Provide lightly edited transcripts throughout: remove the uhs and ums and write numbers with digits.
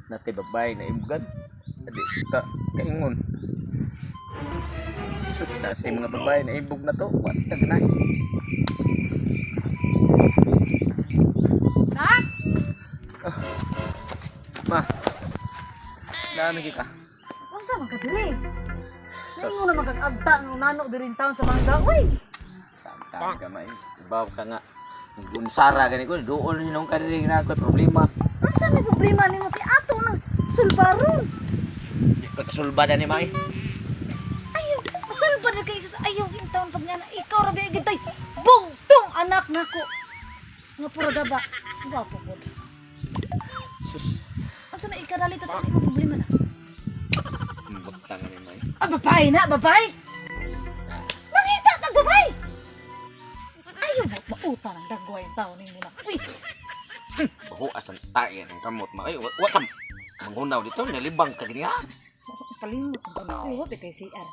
Natay babae na ibugan. Adi ka kaingon. Sus, nasa yung mga babae na ibog na to. Was ka ganahe. Nak! Ma, naano ka? Unsa man ka diri? Ningo na magkag-agta ng nano diri in town sa mangga. Uy! Santa ka ma. Ibaw ka nga. Gunsara gani ko dool hinong ka diri na ako problema. Unsa may problema nimo kay ato nang sulbaron? Di ka kasulba na ni ma. Eh. Ayaw, masulba na kay sus ayaw in town pag nga na ikaw ra biya gintay. Bugtong anak nako. Nga puro daba. Gwapo pod. Sus, Unsa na ikarali ta to imong problema na? bakta nga ni ma. Eh. Ah, babae na, babae. Mangita kag babae. Ayaw mo mauta ng dagway ang taon nimo na. Uy, Baho asan tae ang kamot ma. Ay, wa ka mangunaw dito nalibang ka gani ha. Palimot ang taon. Uy, wa bitay CR.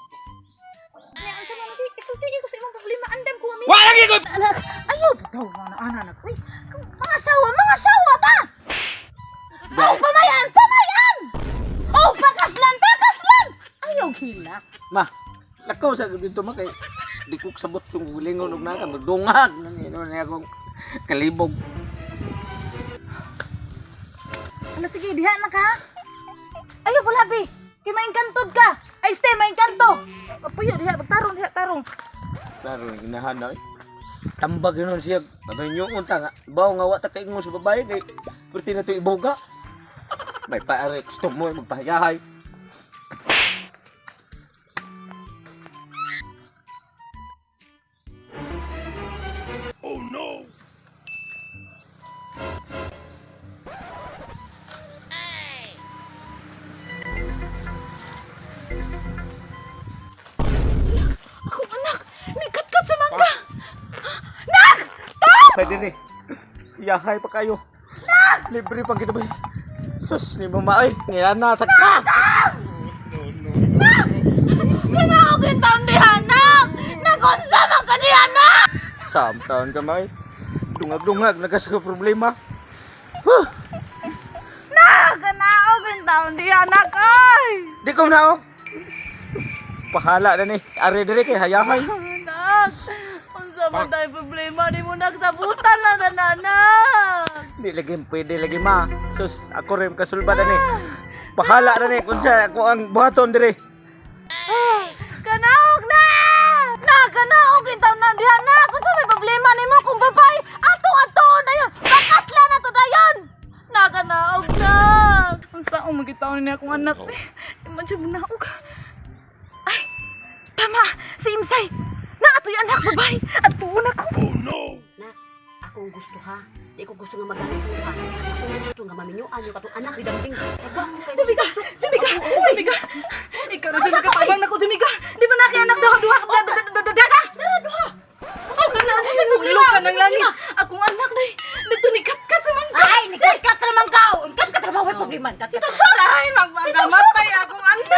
Nya, unsa man lagi isulti ko sa imong problema andam ko mami. Wa lagi ko. Anak, ayaw bitaw mga ana anak. Uy, mga sawa, mga sawa ta. Oh, pamayan, pamayan. Oh, pakaslan, pakaslan. Ayaw gila. Ma, lakaw sa dito ma kay di ko sabot sung gulingon og naka magdungag nang ino niya akong kalibog. Ano sige, diha na ka. Ayaw pala bi. Kay maingkantod ka. Ay, stay maingkanto. Puyo diha, tarong diha, tarong. Klaro ginahan na eh. Tambag yun siya. Maminyo unta nga. Baw nga wa ta kaingon sa babae kay perti na to iboga. May paare gusto mo magpahayahay. Akong anak, nagkatkat sa mangga. Nak! Tong! Pwede rin. Yahay pa kayo. Libre pang kita ba? Sus, ni mama ay. Ngayon na, sakta! Kanaog yung taon diha, nak! Nagunsa man ka diha, nak! Samtaon ka, may. Dungag-dungag, nagkas ka problema. Nak! Kanaog yung taon diha, nak! Ay! Di ko na, oh. Pahala na ni. Are dire kay hayahay. Nak! Unsa man tayo problema ni mo nagsabutan lang na nak! Di lagi pwede lagi ma. Sus, ako rin kasulba na ni. Pahala na ni kunsa ako ang buhaton dire. Kanaog na! Nak! Kanaog yung taon na diha, nak! Unsa may problema nimo kung babae? Ato atoon dayon! Bakasla na to dayon! Nak! Kanaog, nak! Unsa ang magitaon niya akong anak? Imagine mo naog. Ay! Tama! Si Imsay! Na ato'y anak babae! Atuon ako! Nak, akong gusto ha. Di ko gusto nga magalis mo ha. Akong gusto nga maminyuan yung katong anak ni Dambing. Kagwapo kayo. Jumiga! Jumiga! Jumiga! Ikaw na Jumiga! Tabang na ko Jumiga! Di ba naki anak duha duha? Daga! Dara duha! Oh, kana sa ka ng langit. Akong anak day. Dito ni katkat sa mangga. Ay, nagkatkat naman ka! Katkat naman, way problema. Katkat. Ay, magmakamatay akong anak.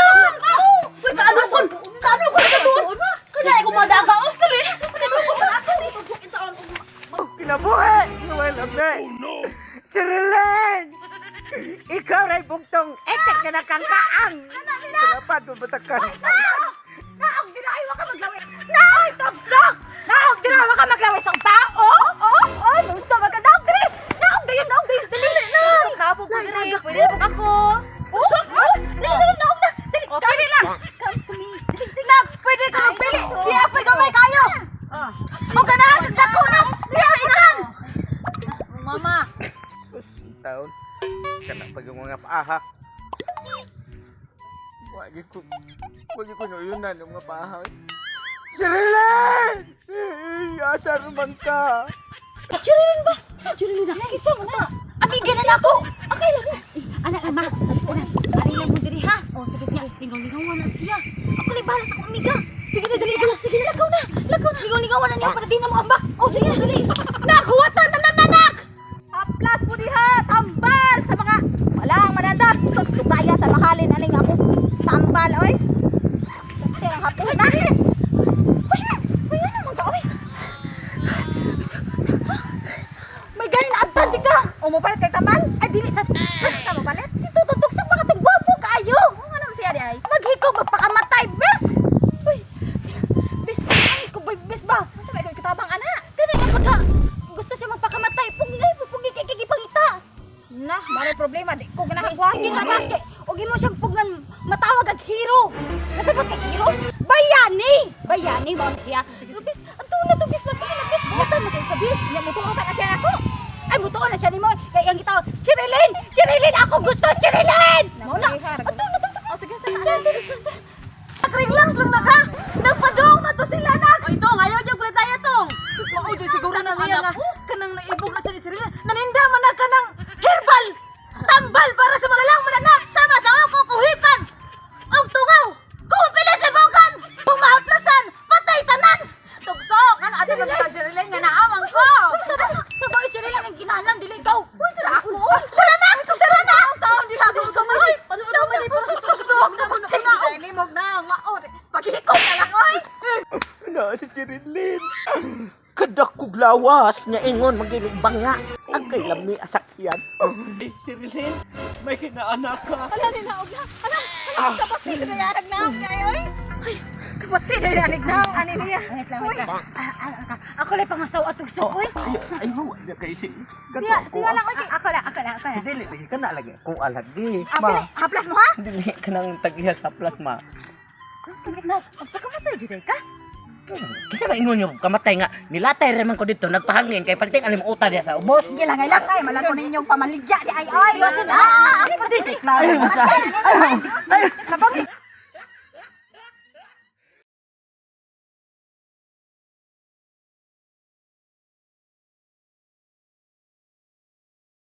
Kaano ko? Kaano ko nakatuon? Kana ko madaga oh. Dali. Kaano ko ako? Kinabuhi! Well, abe. Oh no! Si Rilen! Ikaw ray bugtong etek ka na kang kaang! Dapat mabatakan. Naog dira ay waka maglaway. Naog tapsak. Naog dira waka maglaway sa tao. Oh, oh, musa ka naog diri. Naog dayon, naog dayon. Dali na. Kapo ko diri. Pwede na ako. Oh, oh, dali dali naog na. Dali, dali na. Come to me. Dali, dali. Nag, pwede ka magpili. Di apoy gamay kayo. Ah, O ganahan kag dako na. Di ay inahan. mama. Sus, taon. Kana pag yung mga paaha. Wagi ko, wagi ko nuyunan yung mga paaha. Si Rilen! Asa naman ka? Chirilin ba? Chirilin na. Kisa mo na. Amiga na nako. Okay lang. Eh, anak ma. Ana, ari lang mo diri ha. Oh, sige sige. Lingaw-lingawan na siya. Ako na bahala sa akong amiga. Sige na dali dali. Sige lakaw na. Lakaw na. Lingaw-lingawan na niya para di na mo ambak. Oh, sige dali. Nak, huwatan na na nak. Aplas mo diha, tambal sa mga walang manandam. Sus, lugaya sa mahalin aning ako. Tambal oy. Tirang hapon na. Uy, uy, ano man ka oy? May ganin na abtante ka. O mo palit kay tambal? Ay dili sa Palit ka mo palit? Si Tututok. Gusto magpakamatay, bes! Uy, bes, ay ko ba, bes ba? Unsa ba ikaw katabang ana? Kani nga pagka gusto siya magpakamatay, pugi pugi kay kay gipangita. Na, mao problema di ko ganahan kuha. Sige na ras kay og imo siyang pugnan matawag ag hero. Kasabot kay hero? Bayani! Bayani mao na siya. Pero bes, ato na to bes, sige na bes, buhatan mo kayo siya bes. Nya mutuo ka na siya nako. Ay, mutuo na siya nimo. Kay ang gitawag, Chirilin! Chirilin! Ako gusto Chirilin! Mao na. Ato na to. Oh, sige, tara. Relax lang na ka. Nagpadong na to sila na. Oy, tong, ayaw jud pala tayo tong. Gusto ko jud siguro na niya nga kanang naibog na siya ni Cyril. Naninda man na kanang herbal. Tambal para sa mga lang mananak sama sa oko kuhipan. Og tungaw. Kung sa bukan, kung mahaplasan, patay tanan. Tugsok! Ano ato ba Chirilin nga naamang ko? Sa sa ba Chirilin ang ginalan dili ikaw. Uy, tara ako. Tara na, tara na. Ang taon di ako sa may. Sa may tugsok na mo na. Limog na, mao. Paghikot na lang oy. Na si Chirilin. Kadakog lawas niya ingon magili banga. Ang kay lami asakyan. Ay, Chirilin, may kinaanak ka. Ala ni naog na. Ala, ala kapatid na yarag naog na oy. Ay, kapatid na yarag naog ani niya. Wait lang, wait lang. Ako lang pangasaw at tugsok, oy. Ay, ay, wa niya kay si. Siya, siya lang oy. Ako lang, ako lang, ako lang. Dili lagi ka na lagi kung alagi. Ah, pili, haplas mo ha? Dili ka nang tagiha sa plasma. Na, pagkamatay jud ka. Kisa ba ingon yung kamatay nga nilatay ra man ko dito nagpahangin kay paliting alimutan diya sa ubos. Sige lang, ay lang ay malako ninyong pamaligya di ay ay. Iwasan na. Ah, pati. Ay, basta. Ay,